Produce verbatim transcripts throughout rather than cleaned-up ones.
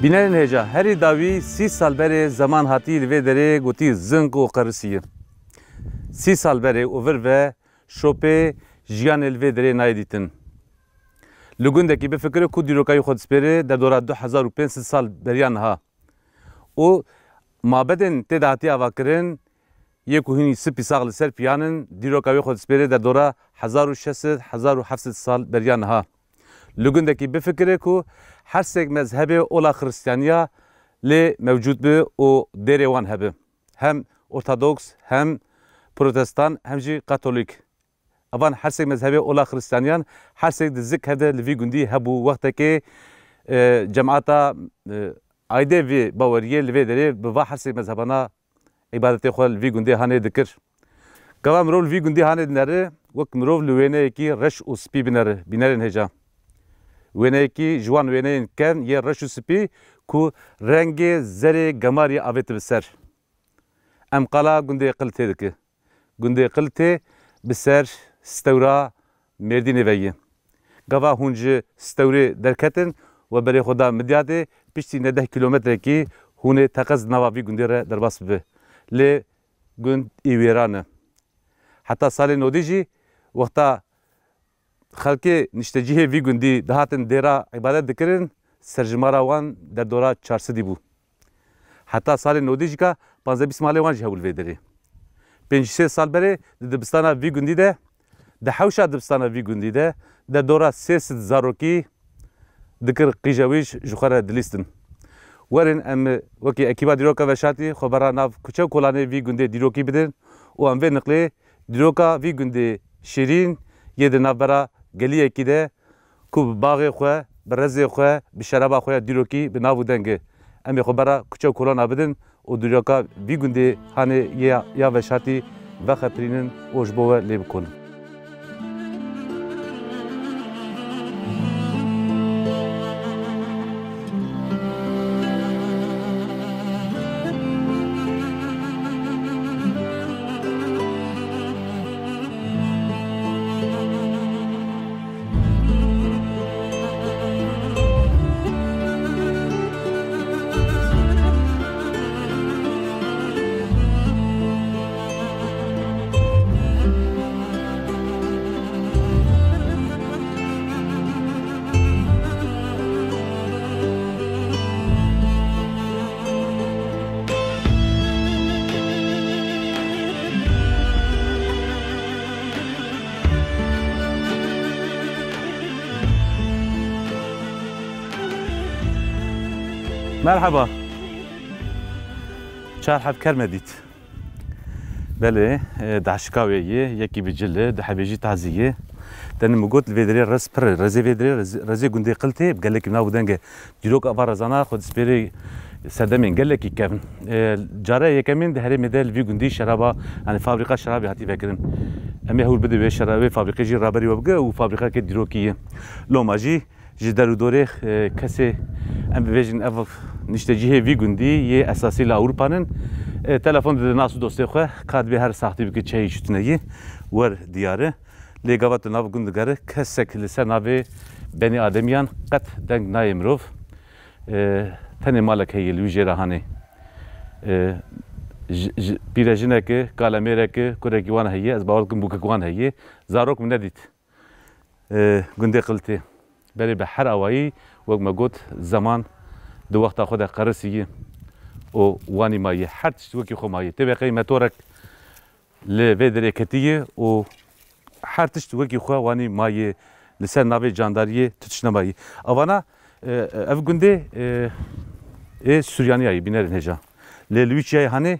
Bînerên hêja, herî dawî sî sal berê zeman hatî li vê derê gotî zing û qerisî ye. Sî sal berê û vir ve şopê jiyanê li vê derê nayê dîtin. Li gundekî bifikire ku dîroka wî xwe dispêre derdora du hezar û pênc sed sal beriya niha. Û mabedên tê de hatiye avakirin, yê ku hînî spî sax li ser piyan in, dîroka wê xwe dispêre derdora hezar û şeş sed, hezar û heft sed sal beriya niha. Li gundekî bifikire ku her sêk mezhebê ola xiristiyaniya lê mewcûd bi û dêrê wan hebe. Hem ortodoks, hem protestan, hem jî katolîk. Evan her sêk mezhebê ola xiristiyaniyan her sêk di zik hevde li vî gundî hebû. Wextekê, e, cemata, e, aîdê vê baweriyê li vê derê bi va her sêk mezhebana îbadetê xwe li vî gundê hanê dikir. Gava mirov li vî gundê hanê dinere, wek mirov li wêneyekî reş û spî binere, bînerên hêja. Wêneyekî ji wan wêneyên kevn yê reş û spî ku rengê zerê gemarî avêtibe ser. Em qala gundê Qiltê dike. Gundê Qiltê bi ser stewra Mêrdînê ve ye. Gava hûn ji stewrê derketin we berê xwe da Midyadê, piştî neh deh kîlometrekî hûn ê teqez di nava vî gundê re derbas bibe. Lê gund î wêran e. Heta salê nodî jî wexta xelkê niştecihê vî gundî dihatin dêra îbadet dikirin, serjimara wan derdora çar sedî bû. Heta salê nodî jî ka panzdeh bîst malê wan jî hebû li vê derê. Pêncî sê sal berê di dibistana vî gundî de, di hewşa dibistana vî gundî de, derdora sê sed zarokî dikir qîjewîj ji xwe re dilîstin. Werin em wekî ekîba dîroka veşartî xwe bera nav kuçe û kolanê vî gundê dîrokî bidin û em vê niqlê dîroka vî gundê şîrîn yê di navbera geliyekî de ku bi baxê xwe, bi rezê xwe, bi şeraba xwe ya dîrokî bi nav û deng e. Em ê xwe bera kuçe û kolana bidin û dîroka vî gundê hanê ya, ya veşartî vexetirînin û ji bo we lê bikolin. Merhaba. Çar heb ker me dît. Belê, e, dehşika wê yê, yekî bi cil e, du hebê jî tazî yê. Tenê min got, li vê derê rez pir e. Rezê vê derê, rez-, rezê gundê Qiltê, gelekî nav û deng e. Dîrok ava rezana xwe dispêrê serdemên gelekî kevn. E, cara yekemîn di herêmê de li vî gundî şeraba, yanî fabrîka şerabê hatî vekirin. Em ê hewl bidin wê şera-, wê fabrîkê jî raberî we bike û fabrîkeke dîrokî ye. Loma jî ji der û dorê, e, kesê, em bibêjin, ev niştecihê vî gundî yê esasî li Ewropa nin. E, telefon dide nas û dostê xwe, ka dibê her saxtî bike çayê şutineyî, wer diyar e. Lê gava tu nav gund digere, kesek li ser navê benî ademiyan qet deng nayê mirov. E, tenê malek heye li wî jê re hanê. E, ji, ji, pîrejineke, kalemêreke, kurekî wan heye, ez bawer dikim bûkek wan heye. Zarok min nedît. E, gundê Qiltê. Berê bi her awayî, wek me got, zeman di wexta xwe de qerisî ye û wanî maye. Her tişt wekî xwe maye. Tê veqeyî metorek li vê derê ketiye û her tişt wekî xwe wanî maye. Li ser navê candariyê tu tişt nemaye. Avana, e, ev gundê, e, ê Suryaniyayê, bînerên hêja. Lê li wî çiyayê hanê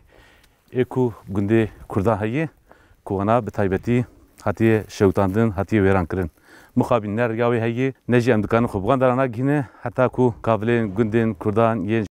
ê ku gundê Kurdan heye, ku wana bi taybetî hatiye şewitandin, hatiye wêran kirin. Mixabin ne riya wê heye, ne jî em dikarin xwe bi wan dara nagihîne, heta ku kavilên gundên Kurdan yên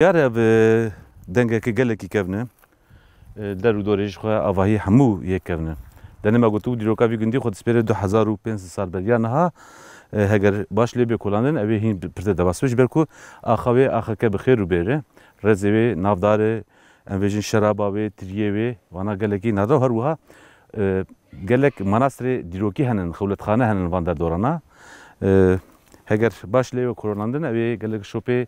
Diyar e, ev dengeke gelekî kevn e. E, der û dorê jixwe avahî hemû yê kevn e. Denê me gotibû dîroka vî gundî xwe dispêre du hezar û pênc sed sal beriya niha, e, heger baş lê bê kolandin, ew ê hîn pirtir derbas be, ji ber ku axa wê axeke bi xêr û bêr e. Rêzê wê navdar e, em vêjin şeraba wê, tiriyê wê, vana gelekî nadir her wiha, e, gelek manastirê dîrokî henin, xewletxane henin van derdorana. E, heger baş lê wê kolandin, ew ê gelek şopê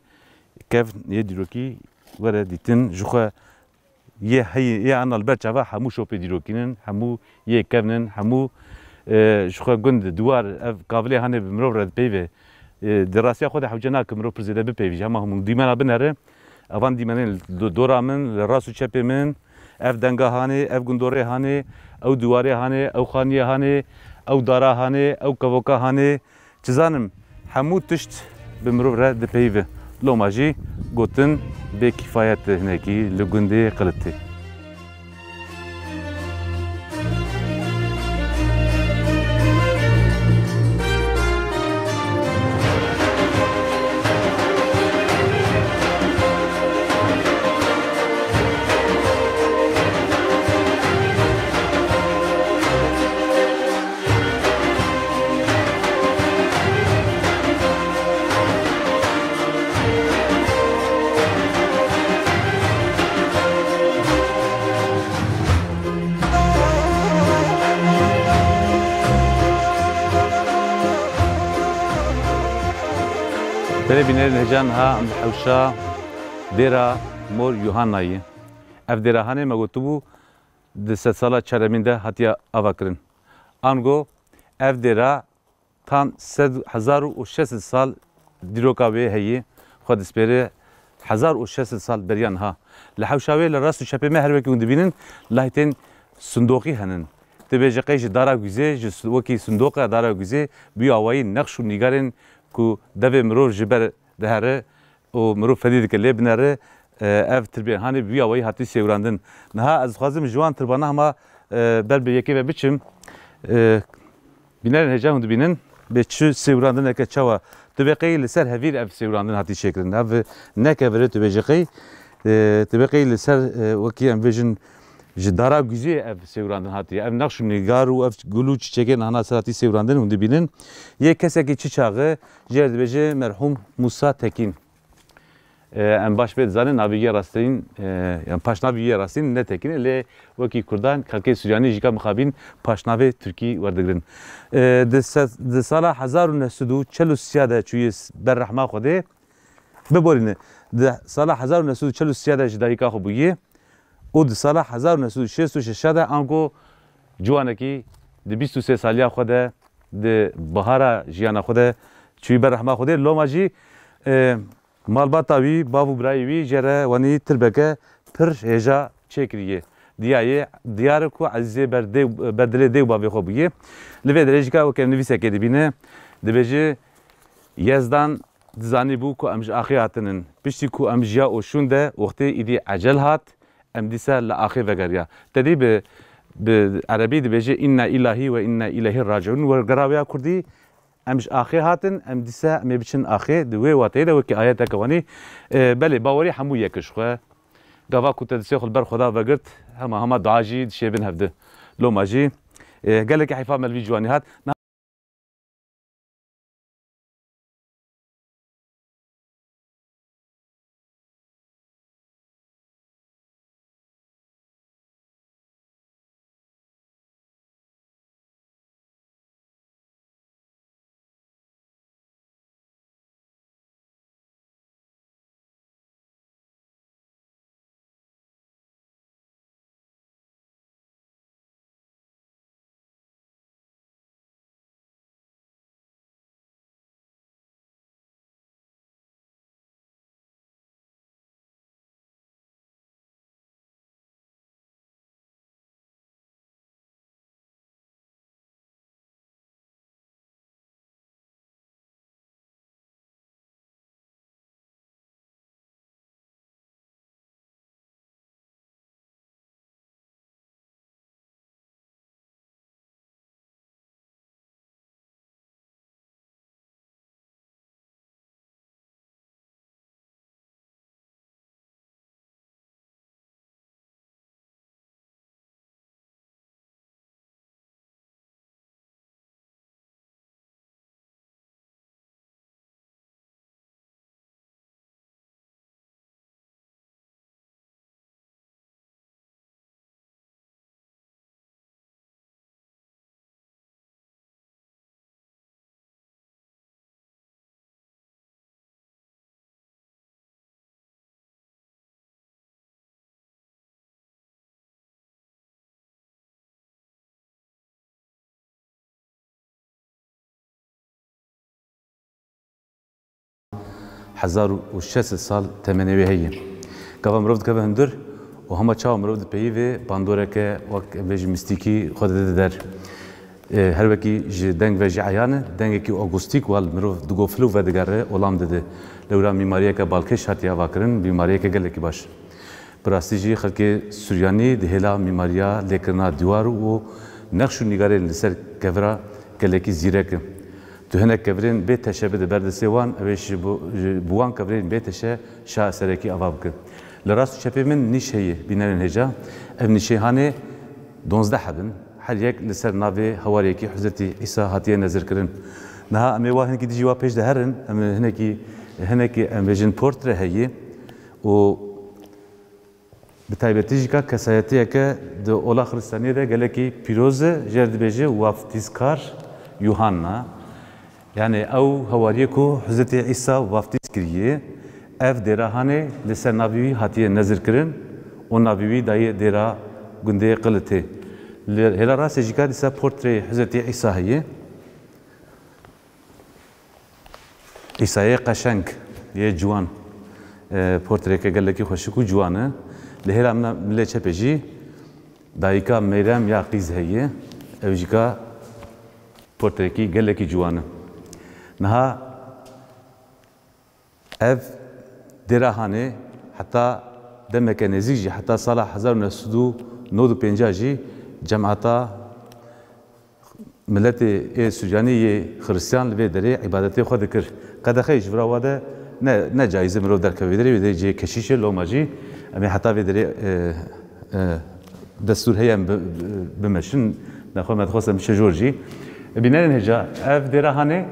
kevn yê dîrokî were dîtin, jixwe yê heyî, yê ana li ber çava hemû şopê dîrokî nin, hemû yê kevn in, hemû, e, jixwe gund, diwar, ev kavilê hanê bi mirov re dipeyve. E, di rastiya xwe de hewce nake mirov pir zêde bipeyvî. Hema hûn dîmena binere, evan dîmenên li do-, dora min, li rast û çepê min, ev denga hanê, ev gundorê hanê, ew diwarê hanê, ew xaniyê hanê, ew dara hanê, ew kevoka hanê, çi zanim, hemû tişt bi mirov re dipeyive. Loma jî gotin bê kîfayet e hinekî li gundê Qilitê. Belê bînerên hêja, niha em li hewşa dêra Mor Yuhannayê. Ev dêra hanê me gotibû di sedsala çaremîn de hatiye avakirin. Ango ev dêra tam sed, hezar û şeş sed sal dîroka wê heyî, xwe dispêre hezar û şeş sed sal beriya niha. Li hewşa wê li rast û çepê me her wekî hûn dibînin, lahîtên sindoqî henin. Dibêje qey ji dara guzê, ji s-, wekî sindoqa dara guzê, bi wî awayî neqş û nîgarên ku devê mirov ji ber dihere, û mirov fedî dike lê binere, e, ev tirbiyên hanê bi wî awayî hatî sêwirandin. Niha ez dixwazim ji wan tirbana hema, e, ber bi yekê ve biçim. E, bînerên hêja hûn dibînin, bê çi sêwirandineke çawa. Tu bê qey li ser hevîr ev sêwirandin hatî çêkirin. Ev ne kevir e, tu bê jê qey, e, tu bê qey li ser, e, wekî em bêjin, ji dara guzê ev sêwirandin hatiye. Ev neqş û nîgar û ev gul û çiçekên ana ser hatî sêwirandin hûn dibînin. Yê kesekî çi çaxi, jê re dibêje merhûm Mûsa Tekîn. E, em baş pê dizanin navê yê rastîn, e, yan paşnavê yê rastîn ne Tekîn e, lê wekî kurdan, xelkê Suryanî jî ka mixabîn paşnavê Tirkî werdigrin. E, di se-, di sala hezar û neh sed û çel û sê de çûye s-, ber rehma Xwedê. Biborîne, di sala hezar û neh sed û çel û sê de ji dayika xwe bûye û di sala hezar û neh sed û şêst û şeş de ango ciwanekî di bîst û sê saliya xwe de di bahara jiyana xwe de çûyî ber rehma Xwedê. Loma jî, e, malbata wî, bav û birayê wî jê re wanî tirbeke pir hêja çêkiriye. Diyayê, diyar e ku ezîzê ber dê, ber dilê dê û bavê xwe bûye. Li vê derê jî ka weke nivîsekê dibîne, dibêje, Yezdan dizanîbû ku em ji axê hatinin. Piştî ku em jiya û şûn de wextê îdî ecel hat, em dîsa li axê vegeriya. Te dî bi, bi erebî dibêje, "Inna îlahî ve inna îleyhî raciûn." Wergera wê ya kurdî, "Em ji axê hatin, em dîsa em ê biçin axê." Di wê wateyê de wekî ayeteke wanî, e, belê, bawerî hemû yek e ji xwe. Gava ku te distê xwe li ber Xweda vegirt, hema hema dua jî dişêbin hevdi. Loma jî, e, gelekî heyfa me li vî ciwanî hat. hezar û şeş sed sal temenê wê heye. Gava mirov dikeve hundir û hema çawa mirov dipeyivê bandoreke wek em bêjin mîstîkî xwe dide der. E, her wekî ji deng ve jî eyan e, dengekî akustîk wa li mirov digofile û vedigere, olam dide. Lewra mîmariyeke balkêş hatiye avakirin, mîmariyeke gelekî baş. Bi rastî jî xelkê Suryanî di hêla mîmariya lêkirina dîwar û nexş û nîgarên li ser kevira gelekî zîrek in. Tu hinek kevirên bê teşe bide ber destê wan, ew ê ji bo, ji, bi wan kevirên bê teşe şaheserekî ava bikin. Li rast û çepê min nîş heye, bînerên hêja. Ev nîşê hanê donzdeh heb in. Her yek li ser navê hewariyekî Huzretî Îsa hatiye nezirkirin. Niha em ê wa hinekî dijî wa pêş de herin, em ê hinekî, hinekî em bêjin portre heye û bi taybetî jî ka kesayetiyeke di ola Xiristiyaniyê de gelekî pîroz e, jê re dibêje waftîzkar Yuhanna. Yanî ew hewariyê ku Huzretî Îsa waftîz kiriye, ev dêra hanê li ser navê wî hatiye nezirkirin û navê wî daye dêra gundê Qilitê. Li hêla rastê jî ka dîsa portreyê Huzretî Îsa heye. Îsayê qeşeng, yê ciwan. E, portreke gelekî xweşik û ciwan e. Li hêla min, milê çepê jî dayika Meyrem ya qîz heye. Ew jî ka portrekî gelekî ciwan e. Niha ev dêra hanê heta demeke nêzîk jî, heta sala hezar û neh sed û nod û pêncî jî cemaeta miletê ê Suryanî yê Xiristiyan li vê derê îbadetê xwe dikir. Qedexeyê ji vira wa de ne, ne caiz e mirov derkeve vê derê, vê derê cihê keşîş e, loma jî em ê heta vê derê, e, e, destûr heye em bi, bi, bimeşin, nexwe me dixwest em biçe jor jî. Bînerên hêja, ev dêra hanê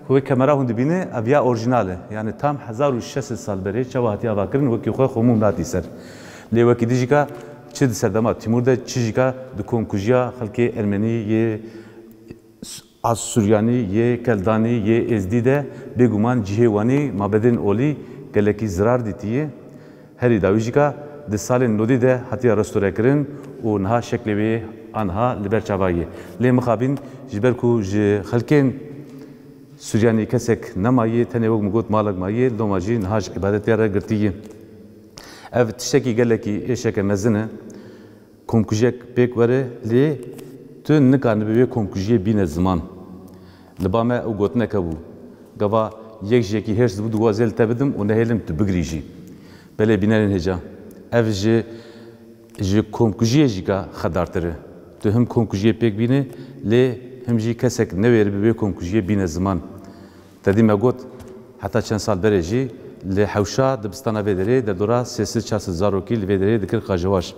ku wê kemera hûn dibîne, ev ya orjinal e. Yanî tam hezar û şeş sed sal berê çawa hatiye avakirin, wekî xwe xwe mûm natî ser. Lê wekî dijîka çi di serdema Tîmûr de, çi jî ka di komkujiya xelkê Ermenî yê As-, Suryanî, yê Keldanî, yê Êzdî de bêguman cihê wanî mabedên olî gelekî zirar dîtiye. Herî dawî jî ka di salên nodî de hatiye restorekirin û niha şeklê wê aniha li ber çava ye. Lê mixabin ji ber ku ji xelkên Suryanî kesek nemaye, tenê wek min got malek maye, loma jî niha ji îbadetê re girtî ye. Ev tiştekî gelekî êşeke mezin e. Komkujiyek pêk were, lê tu nikaribî wê komkujiyê bîne ziman. Li ba me ew gotineke bû. Gava yek ji yekî hêrs dibû, dixwazê li te bidim û nehêlim tu bigirî jî. Belê bînerên hêja. Ev ji, ji komkujiyê jî ka xedartir e. Tu him komkujiyê pêk bîne, lê him jî kesek newêribî wê komkujiyê bîne ziman. Te dî me got, heta çend sal berê jî li hewşa dibistana vê derê derdora sê sed çar sed zarokî li vê derê dikir qajewaj.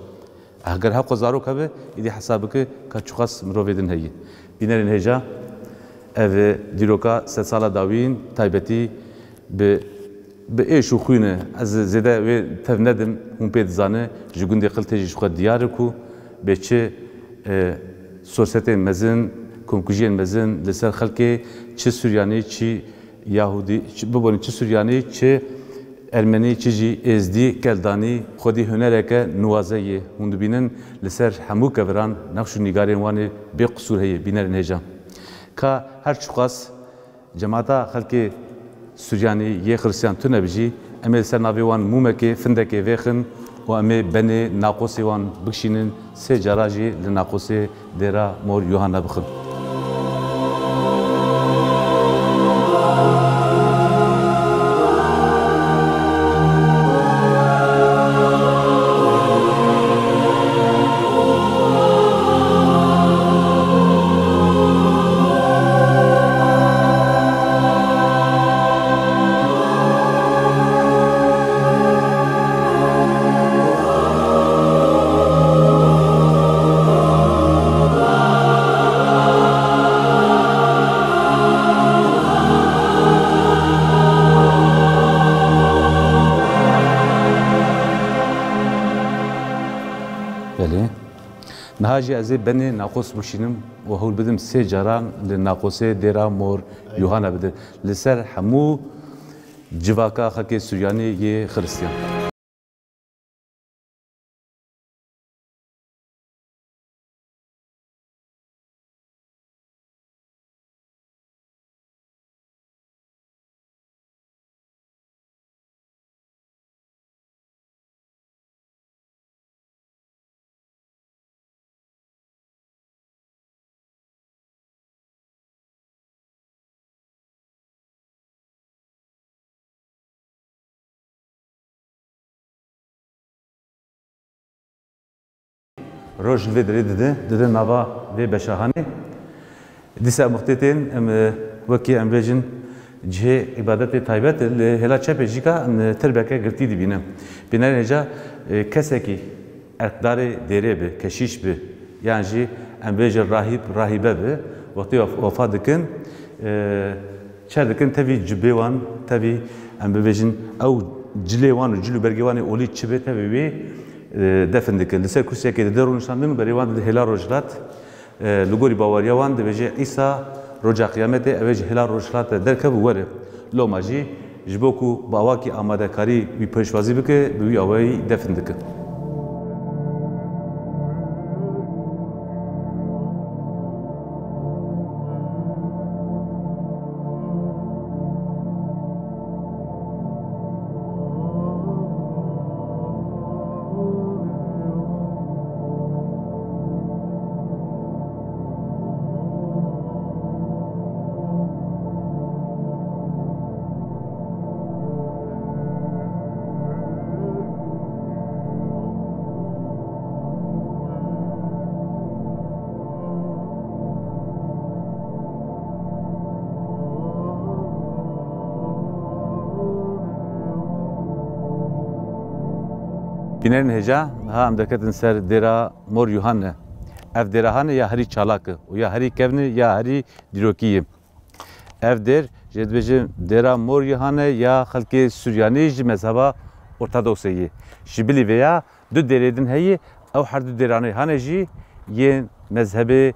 Heger heqo zarok hebe, îdî hesab bike ka çiqas mirovê din heye. Bînerên hêja, ev dîroka sedsala dawîn taybetî bi, bi êş û xwîn e. Ez zêde wê tev nedim, hûn pê dizane, ji gundê Qiltê jî ji xwe diyar e ku bê çi, e, sorsetên mezin, komkujiyên mezin li ser xelkê çi Suryanî, çi Yahudî, çi, biborin çi Suryanî, çi Ermenî, çi jî Êzdî, Keldanî, xwedî hunereke nuwaze ye. Hûn dibînin li ser hemû keviran nexş û nîgarên wan ê bê qisûr heye, bînerên hêja. Ka her çiqas cemaeta xelkê Suryanî yê Xiristiyan tune bi jî, em ê li ser navê wan mûmekê, findekê vêxin û em ê benê naqosê wan bikişînin, sê cara jî li naqosê dêra Mor Yuhanna bixin. Belê. Niha jî ez ê benê naqos bikişînim û hewl bidim sê caran li naqosê dêra Mor Yuhana bide. Li ser hemû civaka xelkê Suryanî yê Xiristiyan. Roj li vê derê dide, dide nava vê beşa hanê. Dîsa em wextê tên, em, e, wekî em bêjin cihê îbadetê taybet, li hêla çepê jî ka em, e, tirbeke girtî dibînin. Bînerên hêja, e, kesekî erkdarê dêrê bi, keşîş bi, yan jî em bêjin rahîb, rahîbe bi, wextê wef-, wefa dikin, e, çer dikin tevî cibê wan, tevî em bibêjin ew cilê wan û cil û bergê wan ê olî çi be tevî wê, e, defin dikin. Li ser kursiyekê dide rûnişandin û berê wan dide hêla rojhilat. E, li gorî baweriya wan dibêje Îsa roja qiyametê ew ê ji hêla rojhilat de derkev û were. Loma jî ji bo ku bi awakî amadekarî wî pêşwazî bike, bi wî awayî defin dikin. Bînerên hêja, niha em derketin ser dêra Mor Yuhanne. Ev dêra hanê ya herî çalak e û ya herî kevn e ya herî dîrokî ye. Ev dêr, jê dibêjin dêra Mor Yuhanne ya xelkê Suryanî ji mezheba Ortodoksê ye. Ji bilî vêya du dêrê din heye, ew her du dêranê hanê jî yên mezhebê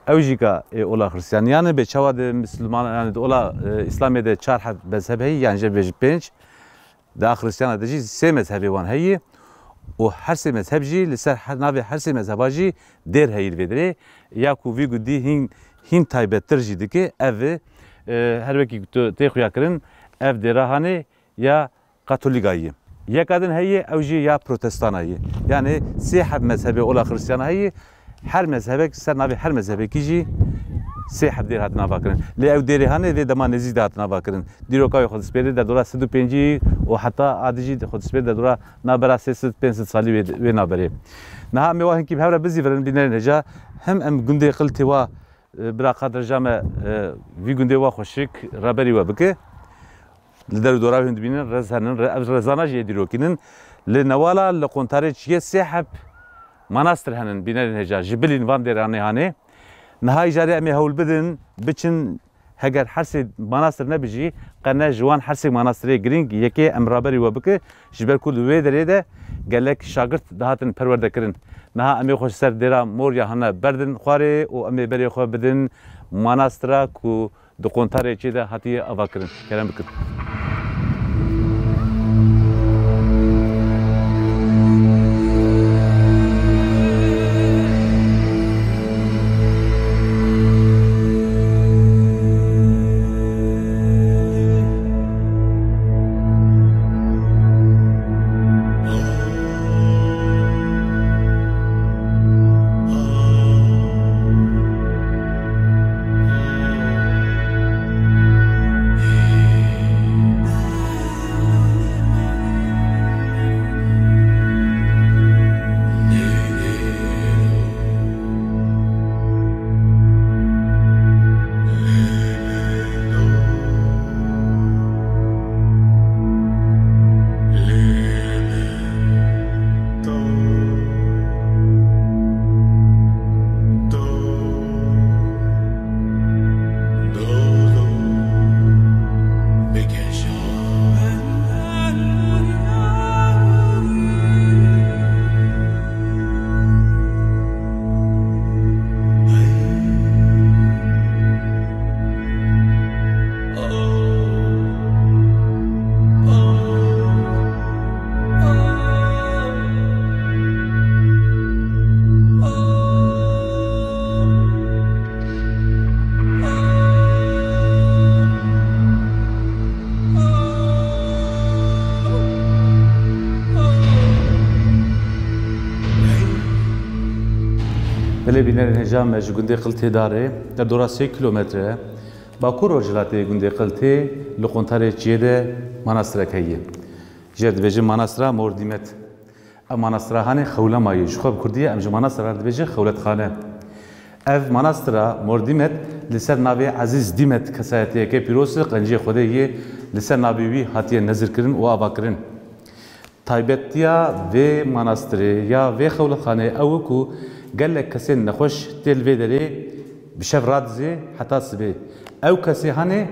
ew jî ka ê ola Xristiyaniyan e, bê çawa di Misilman, yanî di ola, e, Îslamê de çar heb mezheb heye, yan jê bêjin pênc. Di a Xristiyana de jî sê mezhebê wan heye û her sê mezheb jî li ser her, navê her sê mezheba jî dêr heye li vê derê. Ya ku vî gundî hîn, hîn taybettir jî dike, ev e, e, her wekî ku tu tê xuya kirin, ev dêra hanê ya Katolîga ye. Yeka din heye, ew jî ya Protestana ye. Yanî sê heb mezhebê ola Xristiyana heye, her mezhebek, ser navê her mezhebekî jî sê heb dêr hatin avakirin. Lê ew dêrê hanê vê dema nêzîk de hatin avakirin. Dîroka wê xwe dispêrê derdora sed û pêncî û heta a dî jî xwe dispêrê derdora nabera sê sed pênc sed salî wê, wê naberê. Niha em ê wa hinkî bi hev re bizîvirin, bînerên hêja. Hem em gundê Qiltê wa, e, bira Qadir Jame, e, vî gundê wa xweşik reberî we bike. Li der û dora wê hûn dibînin rez henin, re-, ev rezana jî yê dîrokînin. Li newala li qontarê çiyê sê heb manastir henin, bînerên hêja, ji bilîn van dêranê hanê. Niha îcarê em ê hewl bidin, biçin, heger her sê manastir nebi jî, qene ji wan her sê manastirê girîng yekê em raberî we bike, ji ber ku li wê derê de gelek şagirt dihatin perwerdekirin. Niha em ê xwe ji ser dêra Mor Yuhanne berdin xwarê û em ê berê xwe bidin manastira ku di qontarê çê de hatiye avakirin. Kerem bikin. Belê bînerên hêja, me ji gundê Qiltê Darê, derdora sê kilometre, bakur rojhilatê gundê Qiltê, li qontarê çiyê de manastirek heye. Jê dibêjin Manastira Mor Dîmet. Ev manastira Hanê xewlema ye. Ji xwe bi kurdî ye, em ji manastira re dibêjin xewletxane. Ev manastira Mor Dîmet li ser navê Ezîz Dîmet kesayetiyeke pîroz e, qenciyê Xwedê yê li ser navê wî hatiye nezirkirin û avakirin. Taybetiya vê manastirê ya vê xewletxaneyê ew e ku gelek kesên nexweş tê li vê derê bi şev radizê heta sibê. Ew kesê hanê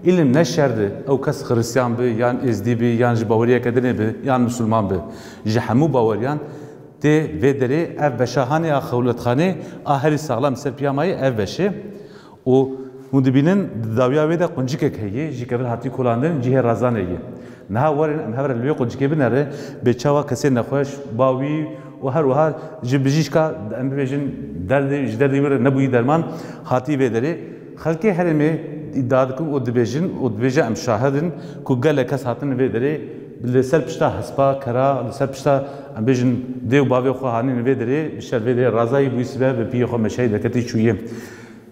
îlim ne şer di, ew kes xiristyan bi, yan êzdî bi, yan ji baweriyeke dinê bi, yan misilman bi. Ji hemû baweriyan tê vê derê ev beşa hanê a xewletxanê a herî saxlem ser piya mayê ev beş e. Û hûn dibînin di dawiya wê de quncikek heye, ji kevir hatî kolandin, cihê razanê ye. Niha werin em hev re li wê quncikê binere, bê çawa kesê nexweş, bawî û her wiha ji bijîşka, em bibêjin, derdê, ji derdê wî re nebûyî derman, hatî vê derê. Xelkê herêmê îdia dikin û dibêjin û dibêje em şahid in ku gelek kes hatin vê derê li ser pişta hespa kera, li ser pişta em bêjin dê û bavê xwe hanîn vê derê, bi şer vê derê razayî bûyî sibe bi piyê xwe meşeyî derketî çûyê.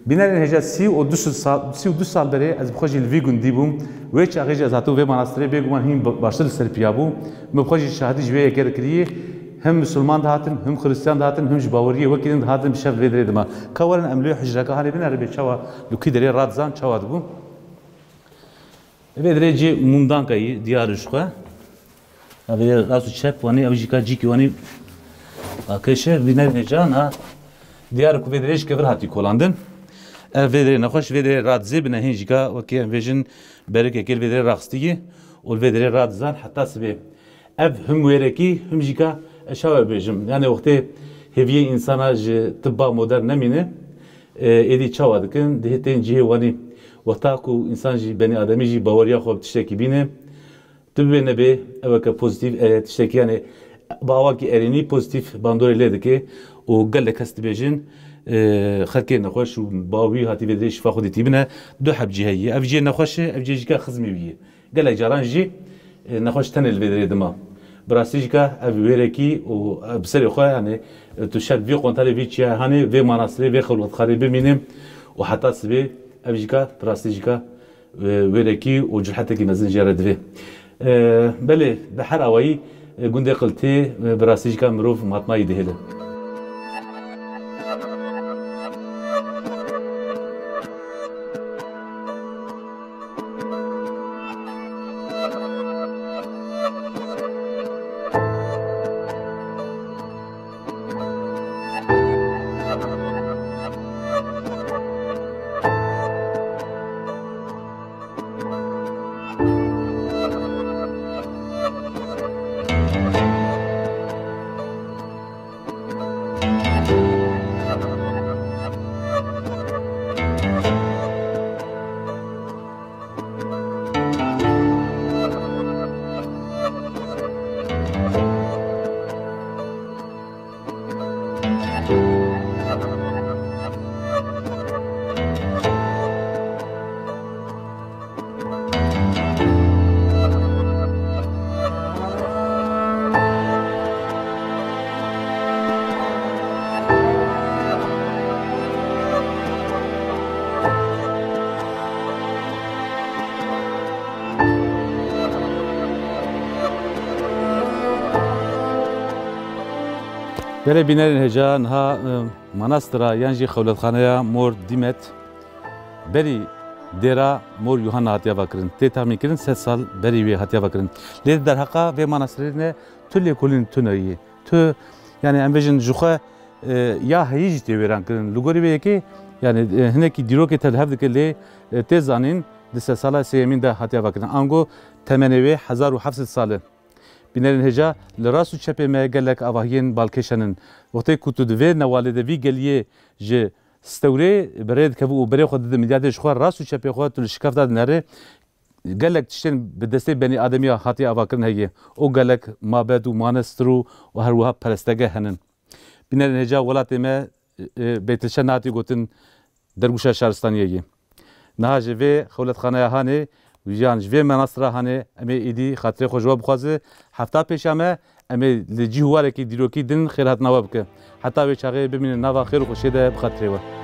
Bînerên hêja sî û du sal, sî û du sal berê ez bi xwe jî li vî gundî bûm. Wê çaxê jî ez hatibûm vê manastirê, bêguman hîn ba-, baştir li ser piya bû. Min bi xwe jî şahidî ji vê yekê re kirî. Him misilman dihatin, him xiristyan dihatin, him ji baweriyê wekî din dihatin bi şev vê derê dima. Ka werin em li wê hicreka hanê binere bê çawa li kî derê radizan çawa dibû. Vê derê cê mûmdanka yî diyar ji xwe. Ev ê rast û çep wanî, ew jî ka cîkî wanî akeşe, vînerê can ha. Diyar ku vê derê ji kevir hatî kolandin. Ev vê derê nexweş, vê derê radizê bine hîn jî ka wekî em vêjin berikekê li vê derê raxistî û li vê derê radizan heta sibê. Ev him wêrekî, him jî ka ez çawa bêjim. Yani wextê hêviyê însana ji tibba modern nemîne, e, êdî çawa dikin, dihê tên cihê wanî. Wexta ku însan jî, benî ademî jî baweriya xwe bi tiştekî bîne, tu bibê nebê, ew eke pozîtîf, e, tiştekî, yani, bi awakî erênî pozîtîf bandorê lê dike û gelek kes dibêjin, e, xelkê nexweş û bawî hatî vê derê şifa Xwedê tî bine, du heb cî heye. Ev cihê nexweş e, ev cihê jî ka xizmê wî ye. Gelek caran jî, e, nexweş tenê li vê derê dima. Bi rastî jî ka ev wêrekî û, e, bi serê xwe, yani, e, tu şer vî qontarê, vî çiya hanê, vê manastirê, vê xewletxanê bimîne û heta sibê ev jî ka, bi rastî jî ka, e, wêrekî û curhetekî mezin jê re divê. E, belê, bi her awayî, e, gundê Qiltê, e, bi rastî jî ka mirov matmayî dihêle. Belê bînerên hêja niha, e, manastira yan jî xewletxaneya Mor Dîmet berî dêra Mor Yuhanna hatiye vekirin. Tê texmînkirin sed sal berî wê hatiye vekirin. Lê di derheqa vê manastirê ne tu lêkolîn tune yî. Tu, yani em bêjin ji xwe, e, ya heyî jî tê wêran kirin. Li gorî vê yekê, yani, e, hinekî dîrokê tevlihev dike lê, e, tê zanîn di sedsala sêyemîn de hatiye vekirin. Ango temenê wê hezar û heft sed sal e. Bînerên hêja, li rast û çepê me gelek avahiyên balkêş henin. Wextê ku tu di vê newalê de vî geliyê ji stewrê bi rê dikevî û berê xwe dide midyadê ji xwe, rast û çepê xwe tu li şikef de dinere, gelek tiştên bi destê benî ademiya hatiye avakirin heye. Û gelek mabed û manestir û, û her wiha perestege henin. Bînerên hêja, welatê me, e, e, Beytilşe nehatiye gotin dergûşa şaristaniyê ye. Niha ji vê xewletxaneya Hanê yan ji vê manastira Hanê em ê êdî xatirê xwe ji we bixwaze. Hefta pêşiya me em ê li cî û warekî dîrokî din xêrhatina we bike. Heta wê çaxê bimînin nava xêr û xweşiyê de bi xatirê we.